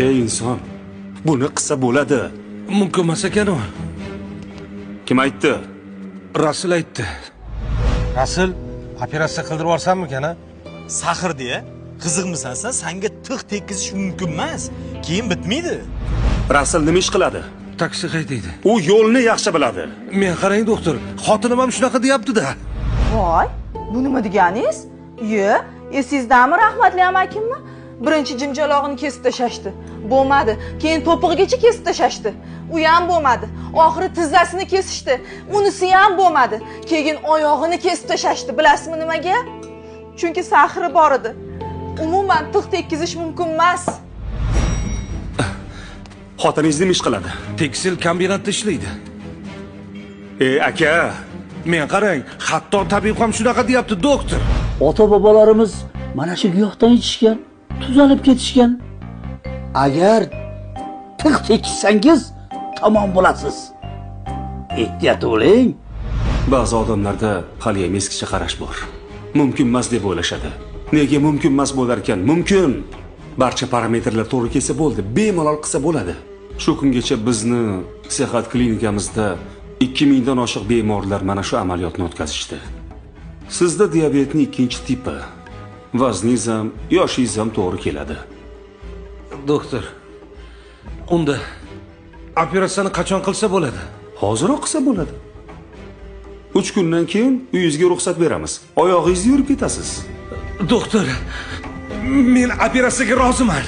Ey inson, buni qilsa bo'ladi. Mumkin emas ekan u. Kim aytdi? Rasul aytdi. Rasul, operatsiya qildirib yuborsammikan, a? Saxir deya qiziqmisan sen? Sanga tig' tekkizish mumkin emas, keyin bitmaydi. Rasul nima ish qiladi? Taksi haydaydi. U yo'lni yaxshi biladi. Men qarang doktor, xotinim ham shunaqa deyapti-da. Voy, bu nima deganingiz? Iye, esingizdami rahmatli amakimni? Birinchi jimjalog'ini kesib tashlashdi. Bo'lmadi. Keyin to'pig'igacha kesib tashlashdi. U ham bo'lmadi. Oxiri tizzasini kesishdi. Unisi ham bo'lmadi. Keyin oyog'ini kesib tashlashdi. Bilasizmi nimaga? Chunki saxri bor edi. Umuman tig' tekkizish mumkin emas. Xotiningiz nima ish qiladi? Tekstil kombinatda ishlaydi. Ey aka, Men qarang, hatto tabib ham shunaqa deyapti, doktor. Ota bobolarimiz mana shu giyohdan ichishgan, tuzalib ketishgan. Agar tig' tekizsangiz tamom bo'lasiz. Ehtiyot bo'ling. Ba'zi odamlarda hali ham eskicha qarash bor. Mumkin emas deb o'ylashadi. Nega mumkin emas bo'lar ekan? Mumkin. Barcha parametrlar to'g'ri kelsa bo'ldi, bemalol qilsa bo'ladi. Shu kungacha bizni Sehat klinikamizda 2000 dan oshiq bemorlar mana shu amaliyotni o'tkazishdi. Sizda diabetning ikkinchi tipi. Vazningiz ham, yoshingiz ham to'g'ri keladi. Doktor, unda operatsiyani qachon qilsa bo'ladi? Hoziroq qilsa bo'ladi. 3 kundan keyin uyingizga ruxsat beramiz. Oyog'ingizda yurib ketasiz. Doktor, men operatsiyaga roziman.